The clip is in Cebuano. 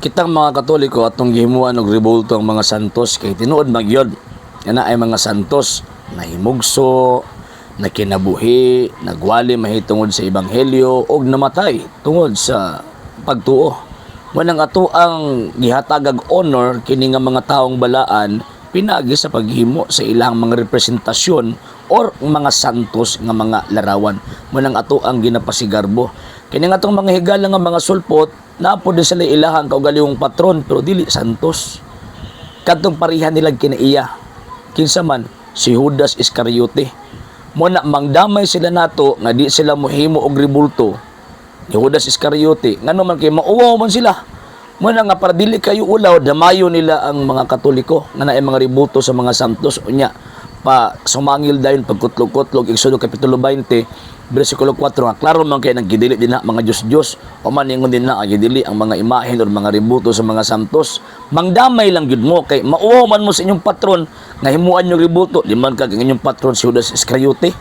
Kitang mga Katoliko, atong gihimuan og rebulto ang mga santos kay tinuod magyod nga naay mga santos nahimugso, nakinabuhi, nagwali mahitungod sa ebanghelyo og namatay tungod sa pagtuo. Mao nang ato ang gihatagag honor kini nga mga taong balaan pinaagi sa paghimo sa ilang mga representasyon or mga santos nga mga larawan. Mao nang ato ang ginapasigarbo. Kini nga atong mga higala nga mga sulpot, naa pod din sila ilahang kaugalingong patron pero dili santos. Kadtong parihan nila kinaiya. Kinsa man? Si Judas Iscariote. Mo na mangdamay sila nato nga di sila mohimo og rebulto ni Judas Iscariote. Ngano man? Kay mauwaw man sila. Mo na nga para dili kayo ulaw, damayo nila ang mga Katoliko nga naay mga rebulto sa mga santos, unya pa sumangil dayon pagkutlog-kutlog. Exodo kapitulo 20 bersikulo 4 nga klaro man kay nagidili din na mga Diyos-Diyos o man ingon din na ang gidili ang mga imahen or mga rebulto sa mga santos. Mangdamay lang gyud mo kay mauwaw man mo sa inyong patron nga himuan yung rebulto. Di man kag ang inyong patron si Judas Iscariote.